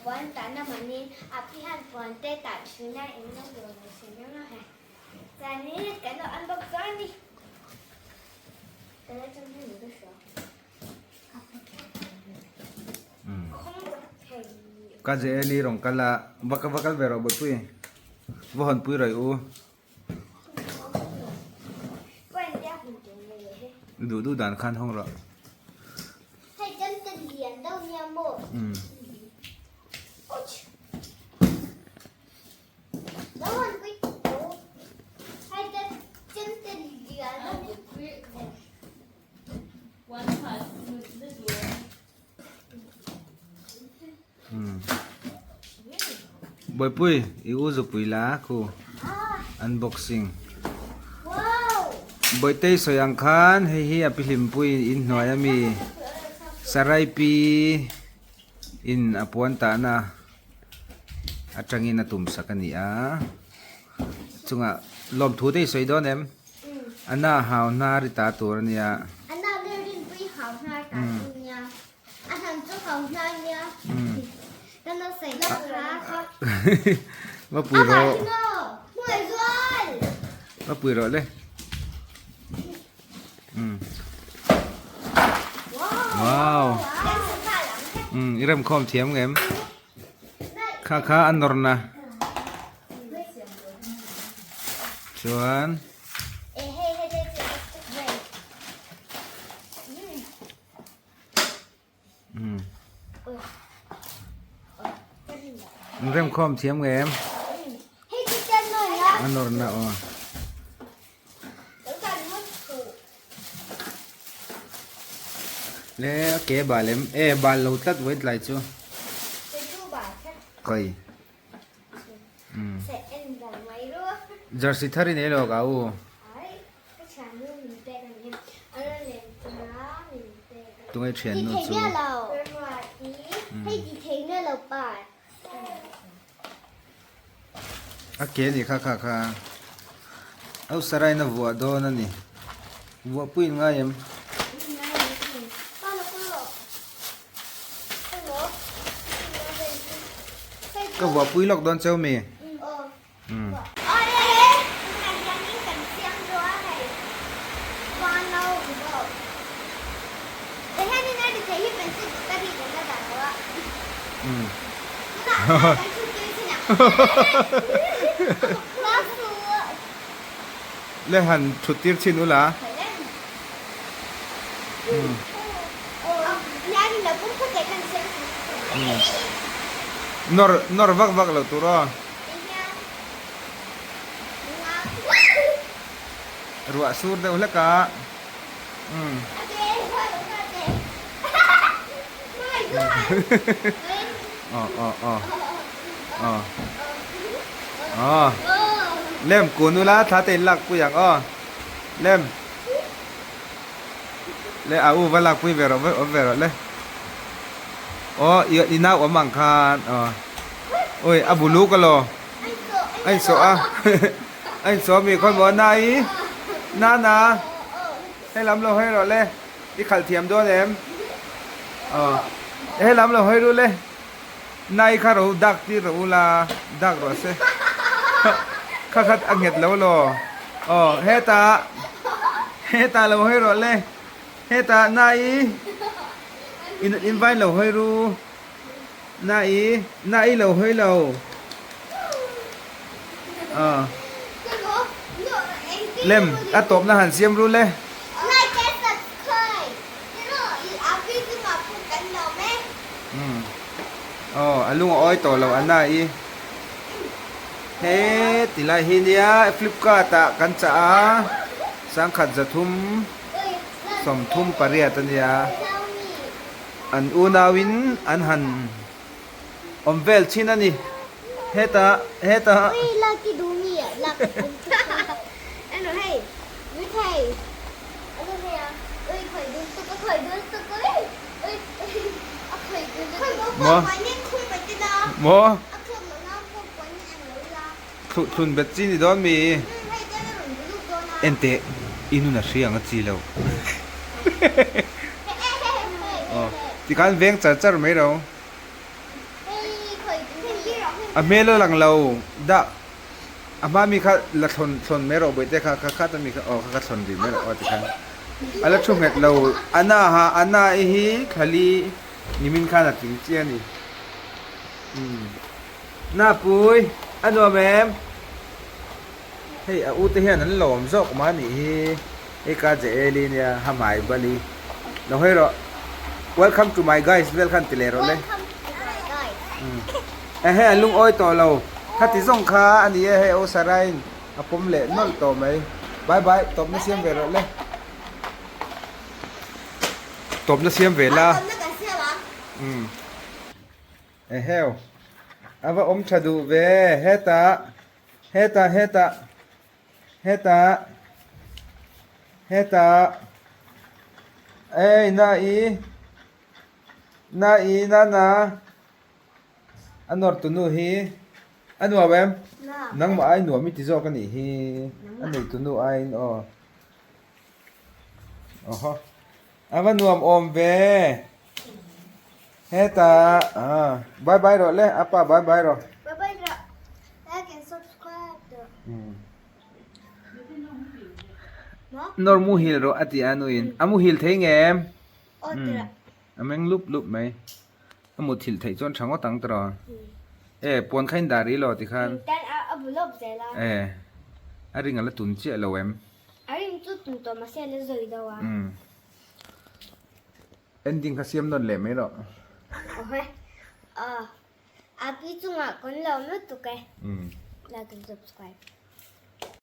Puan tahna hmanin a pi hian puan te tah thin a eng lo tur ni sin reng a he. Chuanin kan lo unbox dawn a ni. Tuna chung hi min ka hria. Ka JLE rawn kal a, va va kal ve rawh Bawihpui, va hawnpui rawih u. Duh duh dan khan hawng rawh. Bawihpui i u zupui la khu unboxing Bawihtei sawi ang khan hei hi a pi hlimpui in hnuai ami sarai pi in a puan tahna atangin a tum sak a ni a chungah lawmthu te i sawi dawn em? A na hau hnar i ta tur a nia. A na ber rinpui hau hnar ta tur a nia. A hnam chu hau hnar a nia. Ka lo sawi lawk kha kha. Va pui rawh. A hino. Hmuai zual. Va pui rawh le. Wow. I rem khawm thiam ngem. Kha kha a nawrna chuan An remkhawm thiam nge em? A nawrna aw. Le a ke bal em? E bal lo tlat vawi tlai chu. Kai. Jersey thar i nei lo ka u. Tunge thiannu chu. A ke ni kha kha kha au sarai na vuah dawn a ni vuah pui in ngai em ka vuah pui lawk dawn cheu mi umm. Le han thut tir chin ula. Nawr nawr vak vak lo tur aw. Ruah sur deuh hlek a. Lem kun ula thla te in lak pui ang aw. Lem. Le a u va lak pui ve rawh awm ve rawh le. Aw i nau awm ang khan aw. Oi a bulu ka lo. A insawh a. A insawh mi khawi maw na i. Na na. Hei lam lo hawi rawh le. I khalh thiam dawn em? Aw. Hei lam lo hawi ru le. Na i kha ro dak tir rawh u la. Dak rawh se. Kha khat a nghet lo law. Aw heta. Heta lo hawi rawh le. Heta na i. In invite lo hawi ru. Na i na i lo hawi lo. Aw. Lem a tawpna han siam ru le. Aw a lung a awi tawh lo a na i. He tilai hi nia flipkart ah kan chah a sangkhat 300 38 a nia. An unauin an han awm vel thin a ni. Hetah, hetah. Maw? Maw? Thlun bet chi ni dawn mi? Enteh, i nun a hria ang a chi lo. Aw, tikhan veng char char mai lo. A hmel a lang lo dah a hma mi kha la thlawn thlawn mai rawh bawihte kha kha khat ami kha aw kha kha thlawn rih mai rawh aw tikhan a la thu nghet lo ana ha ana i hi thlali nimin khan a tling chiah a ni umm na pui a nuam em hei a u te hian an lawm zawk mah anih hi hei ka Jael-i nia hamai bali lo hawi rawh welcome to my guys vel khan ti leh rawh le. Ehe an lungawi tawh lo khati zawng kha a ni e hei aw Sarah-in a pawm leh nawlh tawh mai bye bye tawpna siam ve rawh le tawpna siam ve la umm eheu a va awm tha duh ve hetah hetah hetah hetah hetah ei na i Na i na na a nawr tu nu hi a nuam em? Nangmah ai nuam i ti zawk a nih hi a nei tu nu aiin aw. Awhaw a va nuam awm ve hetah ah bye bye rawh le apa bye bye rawh. Bye bye rawh like and subscribe rawh. Nawr muhil rawh a ti a nuin a muhil thei ngem? A meng lup lup mai. A mut thilh theih chuan tha ngawt ang tawh. E puan kha in dah rih lo tikhan. E a ring a la tun chiah lo em. Ending kha siam nawn leh mai rawh.